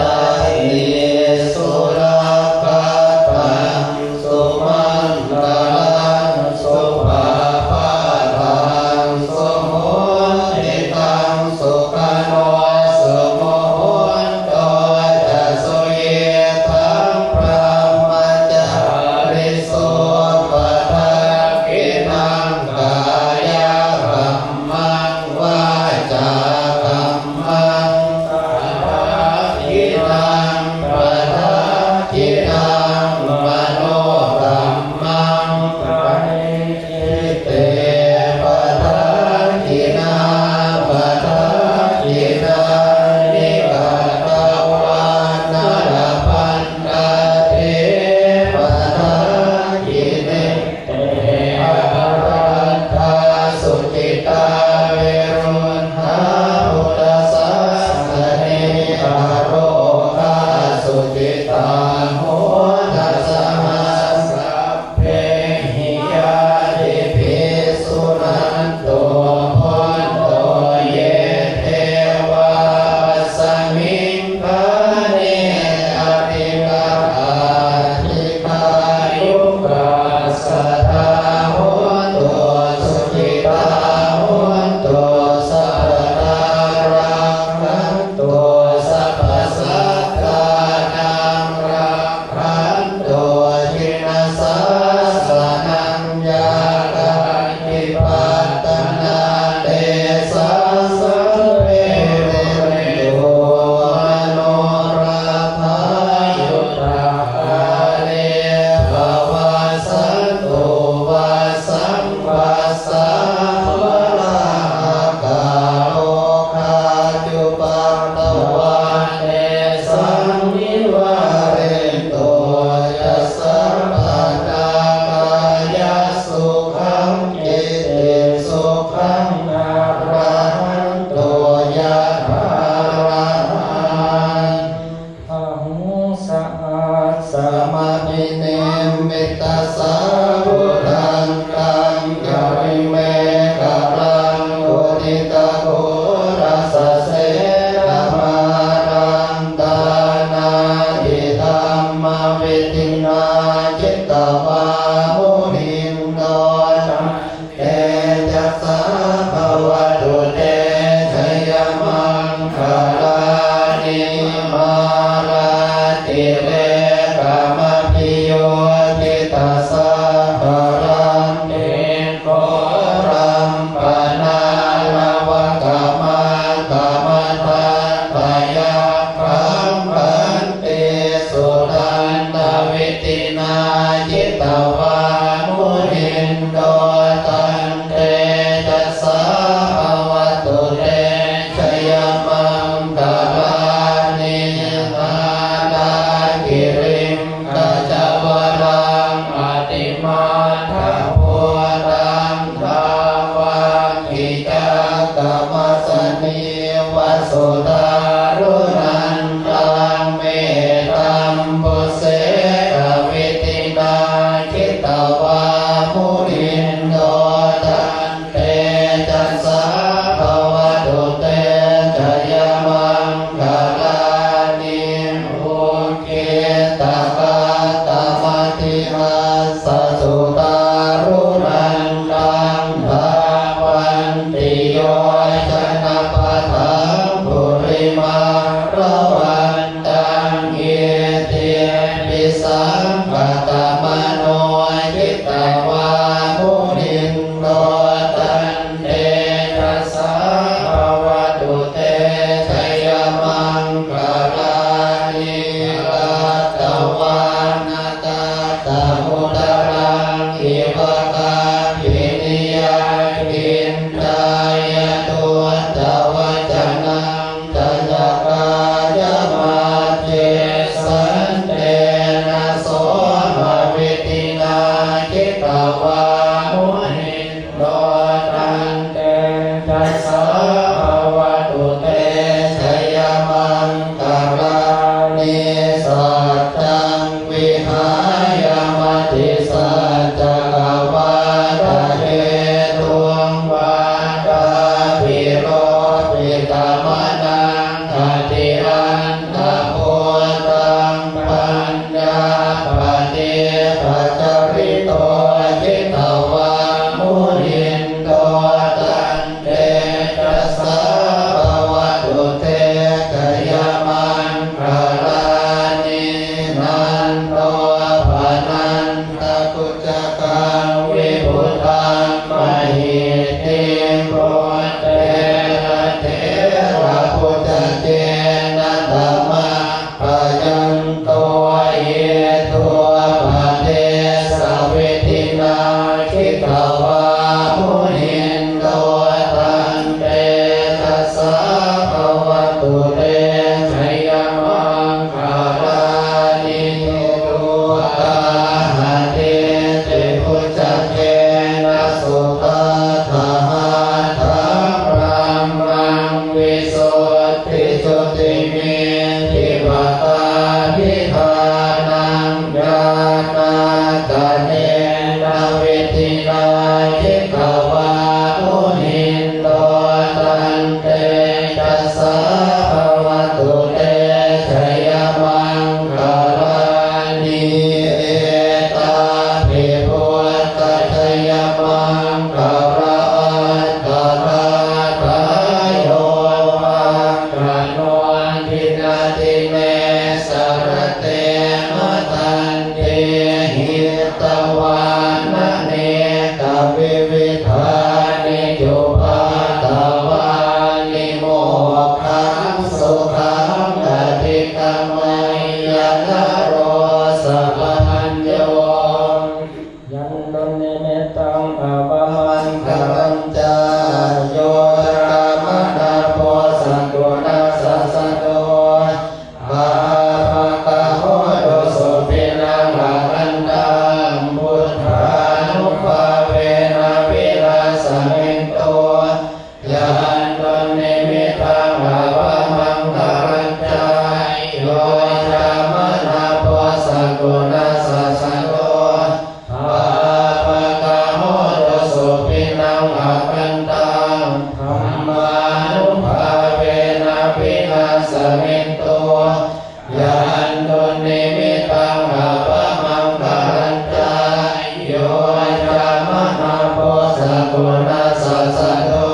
Ādi me sarate matandī hitvānanekavividhāni cupaddavāni mokkhaṃ sukhaṃ adhigameyya naro sapañño. Yandunnimittaṃ avamaṅgalañca yo cāmanāpo sakuṇassa saddo pāpaggaho dussupinaṃ akantaṃ buddhānubhāvena vināsamentu. Yandunnimittaṃ avamaṅgalañca yo cāmanāpo sakuṇassa saddo pāpaggaho dussupinaṃ akantaṃ dhammānubhāvena vināsamentu. Yandunnimittaṃ avamaṅgalañca yo cāmanāpo sakuṇassa saddo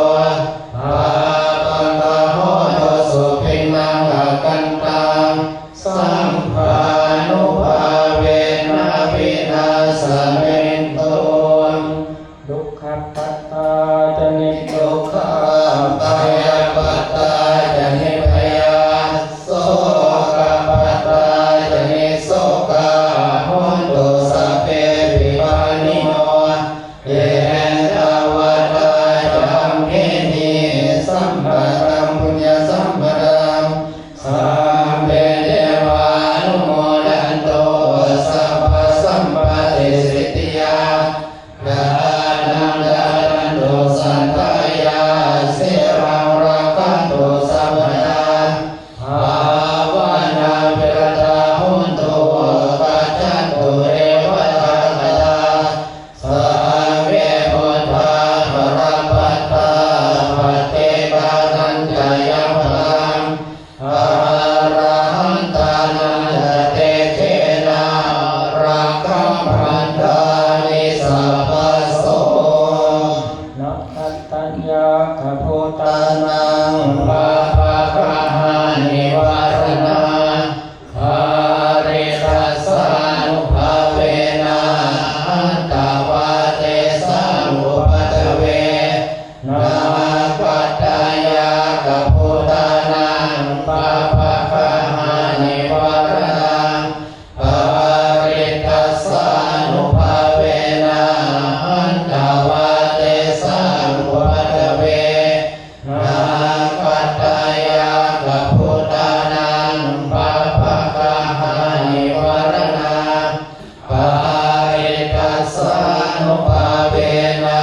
pāpaggaho dussupinaṃ akantaṃ saṅghānubhāvena vināsamentu. Dukkhappattā ca niddukkhā bhayappattā ca nibbhayā sokappattā ca nissokā hontu sabbepi pāṇino. Ettāvatā ca amhehi sambhataṃ puññasampadaṃ sabbe devānumodantu sabbasampattisiddhiyā. Dānaṃ dadantu saddhāya sīlaṃ rakkhantu sabbadā bhāvanābhiratā hontu gacchantu devatāgatā. Sabbe buddhā balappattā paccekānañca yaṃ balaṃ arahantānañca tejena rakkhaṃ bandhāmi sabbaso. Nakkhattayakkhabhūtānaṃ pāpaggahanivāraṇā parittassānubhāvena hantvā tesaṃ upaddave. Nakkhattayakkhabhūtānaṃ pāpaggahanivāraṇā parittassānubhāvena hantvā tesaṃ upaddave. Nakkhattayakkhabhūtānaṃ pāpaggahanivāraṇā parittassānubhāvena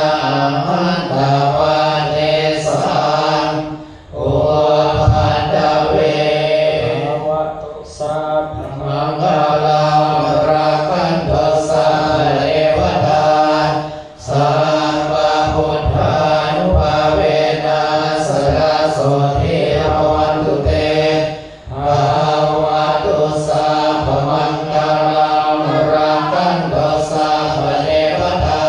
hantvā tesaṃ upaddave. Bhavatu sabbamaṅgalaṃ rakkhantu sabbadevatā sabbabuddhānubhāvena sadā sotthī bhavantu te. Bhavatu sabbamaṅgalaṃ rakkhantu sabbadevatā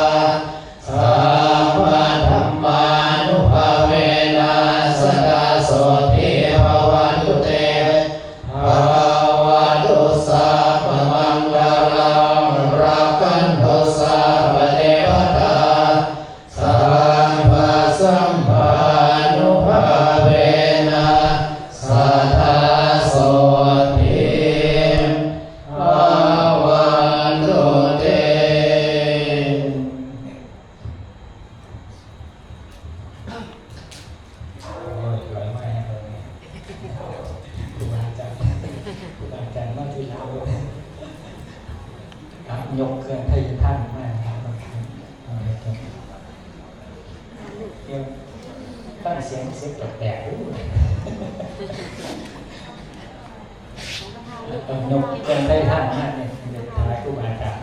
sabbadhammānubhāvena sadā sotthī bhavantu te. Bhavatu sabbamaṅgalaṃ rakkhantu sabbadevatā sabbasaṅghānubhāvena sadā sotthī bhavantu te. โอ้ย ไหวไหมครับ ครูบาอาจารย์ ครูบาอาจารย์มาทีหลัง ครับ ยกเครื่องไทยท่านมาครับ เอาเลยครับ เตรียมตั้งเสียง เสียงแตกๆ อู้ ต้องยกเครื่องไทยท่านมาเนี่ย เดี๋ยวถวายครูบาอาจารย์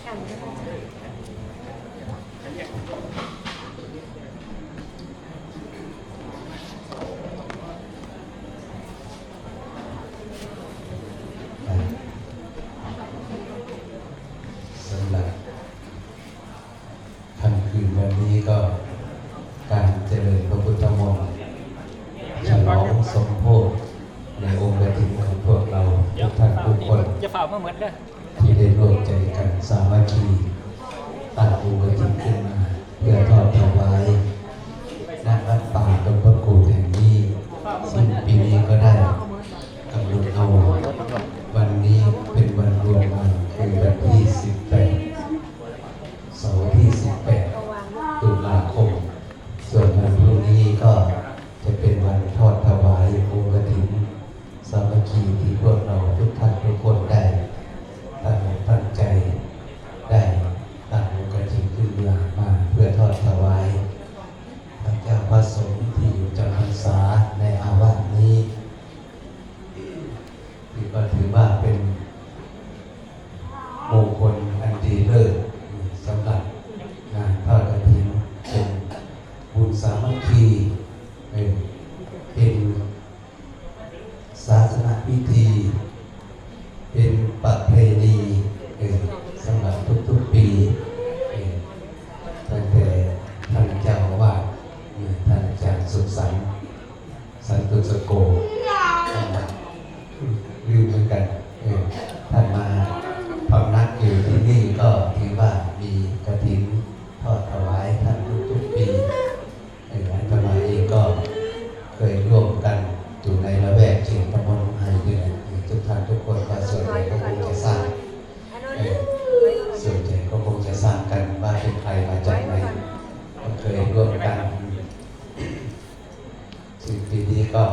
Chắc ăn cái con. สมโภชในองค์กฐินของพวกเราทุกท่านทุกคน อย่าฝ่ามาเหมือนเด้อ ที่ได้ร่วมใจกันสามัคคีตั้งองค์กฐินขึ้นมา เพื่อทอดถวายณวัดป่าหลวงพ่อคูณแห่งนี้ ซึ่งปีนี้ก็ได้กำหนดเอาวันนี้เป็นวันรวมวัน คือวันที่ สิบแปด เสาร์ที่ สิบแปด ตุลาคม ส่วนวันพรุ่งนี้ก็จะเป็นวันทอดถวายองค์กฐิน สามัคคีที่พวกเราทุกท่านทุกคนได้ตั้งอกตั้งใจ ได้ตั้งองค์กฐินขึ้นมามาเพื่อทอดถวายพระเจ้าพระสงฆ์ที่อยู่จำพรรษาในอาวาสนี้ ที่ก็ถือว่าเป็นมงคลอันดีเลิศสำหรับงานทอดกฐิน เป็นบุญสามัคคี เอ่อเป็นศาสนพิธี เป็นประเพณี เอ่อสำหรับทุกๆปี เอ่อตั้งแต่ท่านเจ้าอาวาส เอ่อท่านอาจารย์สุขสันต์ สันตุสโก ท่านมา ลืมเหมือนกัน เออท่านมาพำนักอยู่ที่นี่ก็ถือว่ามีกฐินทอดถวายท่านทุกๆปี เอออาตมาเองก็เคยร่วมกันอยู่ในละแวกเขตตำบลหนองไฮนี่แหละ ทุกท่านทุกคนก็ส่วนใหญ่ก็คงจะทราบ เออส่วนใหญ่ก็คงจะทราบกันว่าเป็นใครมาจากไหน ก็เคยร่วมกัน ซึ่งปีนี้ก็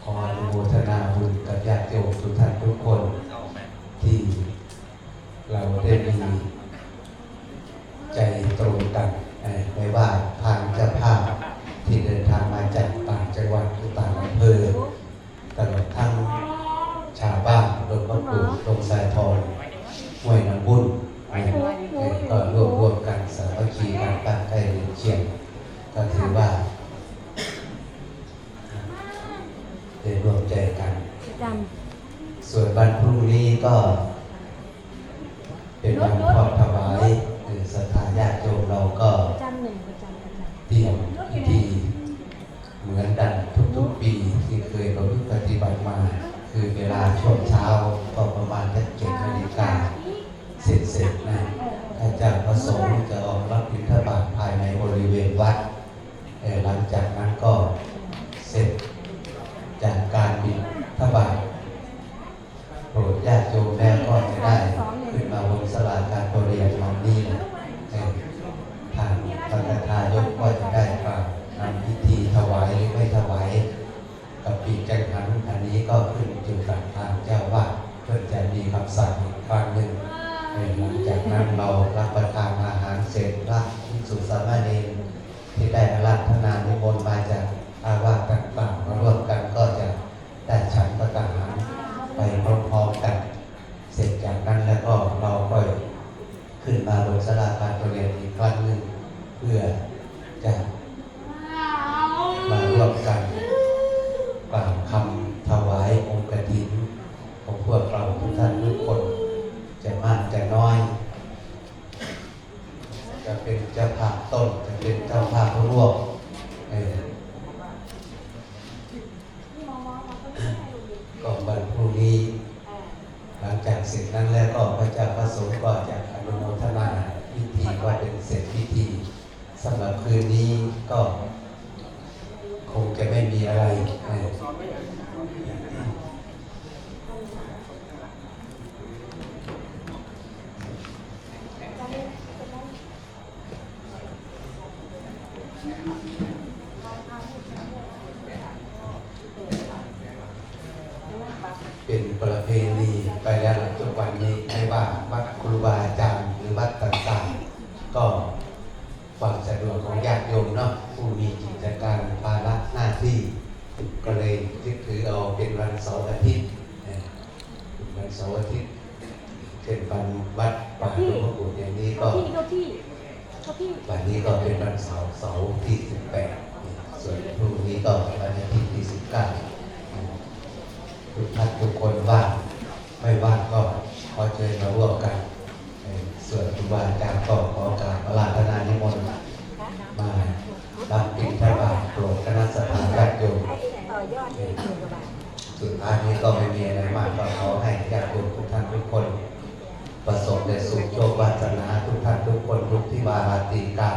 ขออนุโมทนาบุญกับญาติโยมทุกท่านทุกคน ที่เราได้มีใจตรงกัน เอ่อไม่ว่าทางเจ้าภาพที่เดินทางมาจากต่างจังหวัดหรือต่างอำเภอ ตลอดทั้งชาวบ้านดงมะกรูด ดงทรายทอง ห้วยน้ำบุ้น เอ่อก็ร่วมร่วมกันสามัคคีกันตั้งใจเรียนเชียง ก็ถือว่า ได้ร่วมใจกัน ประจำ ส่วนวันพรุ่งนี้ก็เป็นวันทอดถวาย หรือศรัทธาญาติโยมเราก็ ประจำหนึ่งประจำประจำ เตรียมพิธีเหมือนดังทุกๆปีที่เคยประพฤติปฏิบัติมา คือเวลาช่วงเช้าก็ประมาณสักเจ็ดนาฬิกาเสร็จๆนะ พระเจ้าพระสงฆ์จะออกรับบิณฑบาตภายในบริเวณวัด เอ่อหลังจากนั้นก็เสร็จจากการบิณฑบาตโปรดญาติโยมแล้วก็จะได้ขึ้นมาบนศาลาการประเรียนหลังนี้นะ เอ่อทางพระคทายกก็จะได้กล่าวนำพิธีถวายหรือไม่ถวายกัปปิจังหัน อันนี้ก็ขึ้นอยู่กับทางเจ้าอาวาส เพื่อจะมีคำสั่งอีกครั้งหนึ่ง เอ่อหลังจากนั้นเรารับประทานอาหารเสร็จ พระภิกษุสามเณรที่ได้อาราธนานิมนต์มาจากอาวาสต่างๆมาร่วมกันก็จะได้ฉันภัตตาหารไปพร้อมๆกัน เสร็จจากนั้นแล้วก็เราก็ขึ้นมาบนศาลาการประเรียนอีกครั้งหนึ่ง เพื่อจะมาร่วมกันกล่าวคำถวายองค์กฐินของพวกเราทุกท่านทุกคน จะมากจะน้อย จะเป็นเจ้าภาพต้น จะเป็นเจ้าภาพร่วม เอ่อก็วันพรุ่งนี้ หลังจากเสร็จนั้นแล้วก็พระเจ้าพระสงฆ์ก็จะอนุโมทนาพิธีว่าเป็นเสร็จพิธี สำหรับคืนนี้ก็คงจะไม่มีอะไร เอ่อ เป็นประเพณีไปแล้วทุกวันนี้ ไม่ว่าวัดครูบาอาจารย์หรือวัดต่างๆ ก็ความสะดวกของญาติโยมเนาะ ผู้มีกิจการภาระหน้าที่ ก็เลยยึดถือเอาเป็นวันเสาร์อาทิตย์ เอ่อวันเสาร์อาทิตย์ เป็นวันวัดป่าหลวงพ่อคูณอย่างนี้ก็ เข้าที่เข้าที่เข้าที่ วันนี้ก็เป็นวันเสาร์ เสาร์ที่ สิบแปด ส่วนพรุ่งนี้ก็วันอาทิตย์ที่ สิบเก้า ทุกท่านทุกคนว่าง ไม่ว่างก็ขอเชิญมาร่วมกัน เอ่อส่วนครูบาอาจารย์ก็ขอกราบอาราธนานิมนต์มารับบิณฑบาตโปรดคณะศรัทธาญาติโยม ต่อยอด เอ่อ สุดท้ายนี้ก็ไม่มีอะไรมาก ก็ขอให้ญาติโยมทุกท่านทุกคน ประสบแต่สุขโชควาสนา ทุกท่านทุกคน ทุกที่วาราตรีการ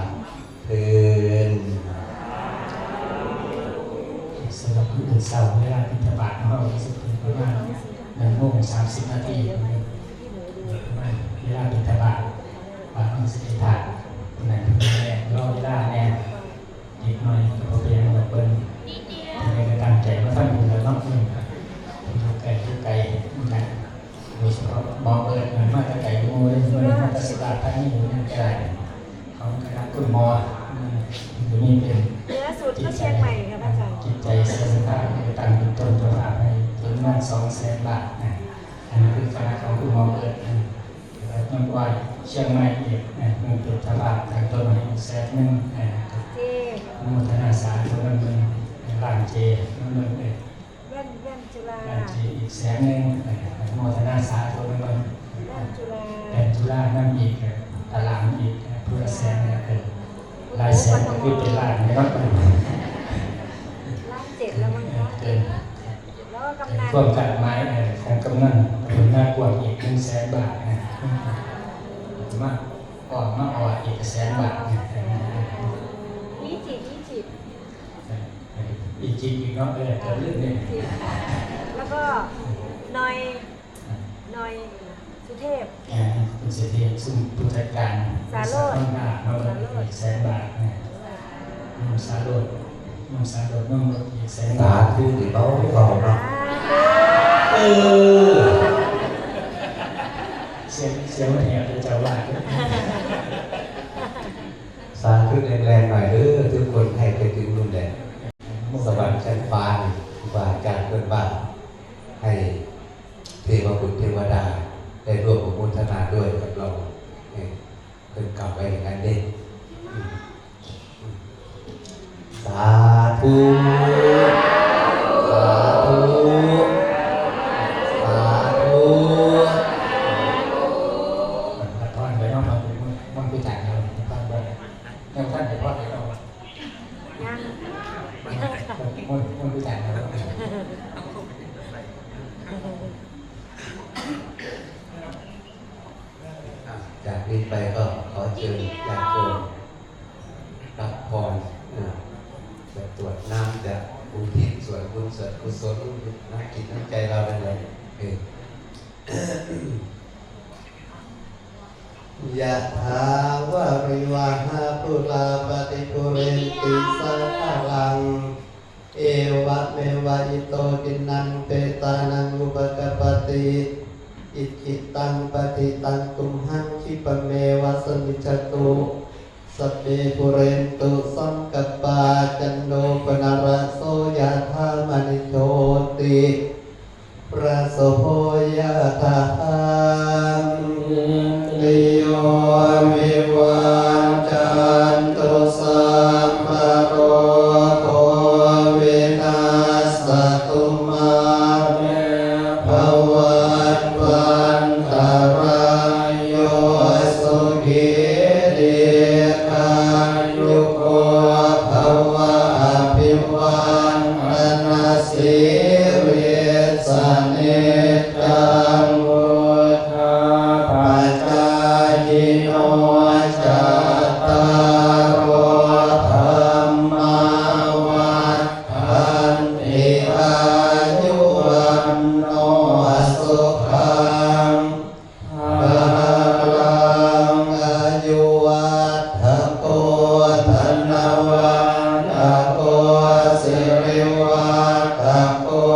เทอญ สำหรับมื้ออื่นเช้า เวลาบิณฑบาตของเรา รู้สึกถึงประมาณหนึ่งโมงสามสิบนาที ประมาณเวลาบิณฑบาต บาตรของสิทธิถาด นั่นคือแน่ รอเวลาแน่ เด็กน้อยก็บ่เป็นหยังดอก เพิ่น จั่งใดก็ตั้งใจมาทำบุญแล้วเนาะ เพิ่น อยู่ไกล อยู่ไกล นะ โดยเฉพาะหมอเบิร์ด มาแต่ไกลหมู่เลย เพิ่นมาแต่สุราษฎร์ธานี นั่นก็ได้ ของคณะคุณหมอ อืม ตัวนี้เป็น เยอะสุดก็เชียงใหม่ค่ะพระอาจารย์ จิตใจศรัทธา ตั้งเป็นต้นเจ้าภาพให้จำนวนสองแสนบาทนะ อันนี้คือคณะของคุณหมอเบิร์ดนะ แล้วยังว่าเชียงใหม่อีกนะ มันเป็นเจ้าภาพตั้งต้นให้อีกแสนหนึ่งนะ เจ๊ อนุโมทนาสาธุนำเพิ่น ล้านเจ๊นำเพิ่นเด้อ แว่น แว่นจุฬา ล้านเจ๊อีกแสนหนึ่งนะ อนุโมทนาสาธุนำเพิ่น แว่นจุฬา แว่นจุฬานำอีก ตารางอีก ผู้ละแสนนะ เออ หลายแสนก็คือเป็นล้านเลยเนาะ ล้านเจ็ดแล้วมั้งคะ เกิน แล้วก็กำนัน ความคาดหมาย เอ่อ ของกำนันตำบลนากว้างอีกหนึ่งแสนบาทนะ มา ออกมาออกอีกแสนบาทนะ ยี่สิบ ยี่สิบ อีกจิตอีกเนาะ เออ เกิดเรื่องนี้ แล้วก็นอย นอยสุเทพ อ่า คุณสุเทพ ซึ่งผู้จัดการ สาโรจน์ บริษัทห้องน้ำเนาะ สาโรจน์ อีกแสนบาทนะ โยมสาโรจน์ โยมสาโรจน์ โยมอีกแสนบาท สาธุ สิเบาเบาเนาะ เออ เสียง เสียงมันแหบเลยเจ้าว่า สาธุแรงๆหน่อยเด้อ ทุกคนให้ไปถึงนู่นแหละ สวรรค์ชั้นฟ้านี่ ครูบาอาจารย์เพิ่นว่า ให้เทวบุตรเทวดาได้ร่วมอนุโมทนาด้วยกับเรา เออ เพิ่นกล่าวไว้อย่างนั้นเด้ สาธุ สาธุ สาธุ รับพรไปเนาะ มันคือจ่ายเรา รับพรไป ยังท่านเดี๋ยวพรไปเนาะ ยัง มัน มันคือจ่ายเรา อ่ะ จากนี้ไปก็ขอเชิญญาติโยมรับพร อ่ะ จะกรวดน้ำ จะอุทิศส่วนบุญส่วนกุศล น้ำจิตน้ำใจเรานั่นแหละ เออ Yathā vārivahā pūrā paripūrenti sāgaraṃ, evameva ito dinnaṃ petānaṃ upakappati. Icchitaṃ patthitaṃ tumhaṃ khippameva samijjhatu, sabbe pūrentu saṅkappā, cando paṇṇaraso yathā, maṇi jotiraso yathā. Sabbītiyo vivajjantu, sabbarogo vinassatu, mā te bhavatvantarāyo, sukhī dīghāyuko bhava. Abhivādanasīlissa niccaṃ vuḍḍhāpacāyino, cattāro dhammā vaḍḍhanti, āyu vaṇṇo sukhaṃ balaṃ. Āyuvaḍḍhako dhanavaḍḍhako sirivaḍḍhako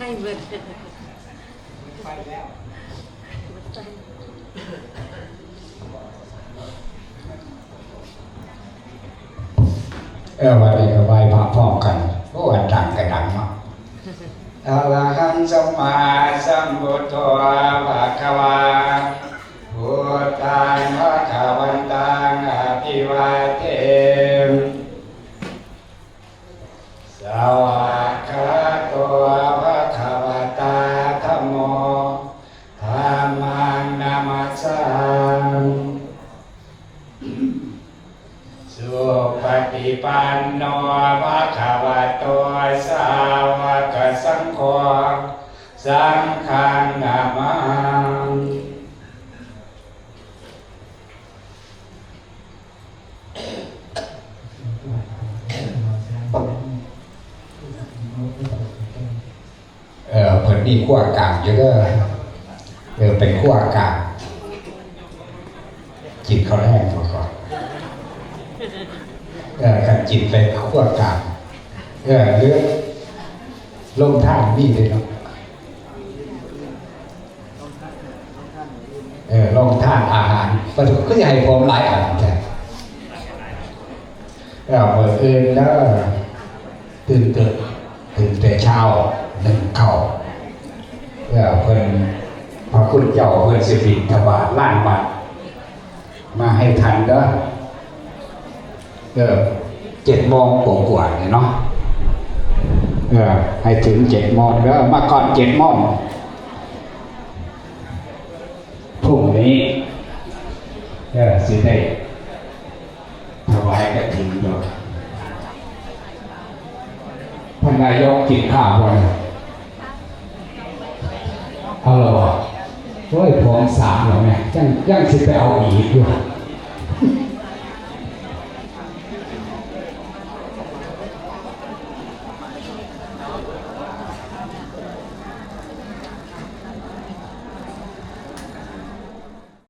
ให้เบิด เออ วันนี้ก็ไหว้พระพร้อมกัน โอ้ อันดังก็ดังเนาะ Arahaṃ sammāsambuddho bhagavā, buddhaṃ bhagavantaṃ abhivādemi. Svākkhāto bhagavatā dhammo, dhammaṃ namassāmi. Supaṭipanno bhagavato sāvakasaṅgho, saṅghaṃ namāmi. เออ เพิ่นมีครัวกลางอยู่เด้อ เออ เป็นครัวกลาง กินข้าวแลงก่อน เออ คันกินไปครัวกลาง เออ หรือโรงทานมีเด้เนาะ เออ โรงทานอาหาร ก็คือให้ผมหลายอันแท้ เออ มื้ออื่นเด้อ ตื่นเกิด ตื่นแต่เช้า นึ่งข้าว เออ เพิ่น พระคุณเจ้าเพิ่นสิบิณฑบาตลานวัด มาให้ทันเด้อ เออ เจ็ดโมงกว่าๆ เนี่ยเนาะ เออ ให้ถึงเจ็ดโมงเด้อ มาก่อนเจ็ดโมง พรุ่งนี้ เออ สิได้ถวายกฐินอยู่ ท่านนายกกินข้าวบ่ เอาเหรอ โอ้ย ผมสามแล้วแม่ ยัง ยังสิไปเอาอีกอยู่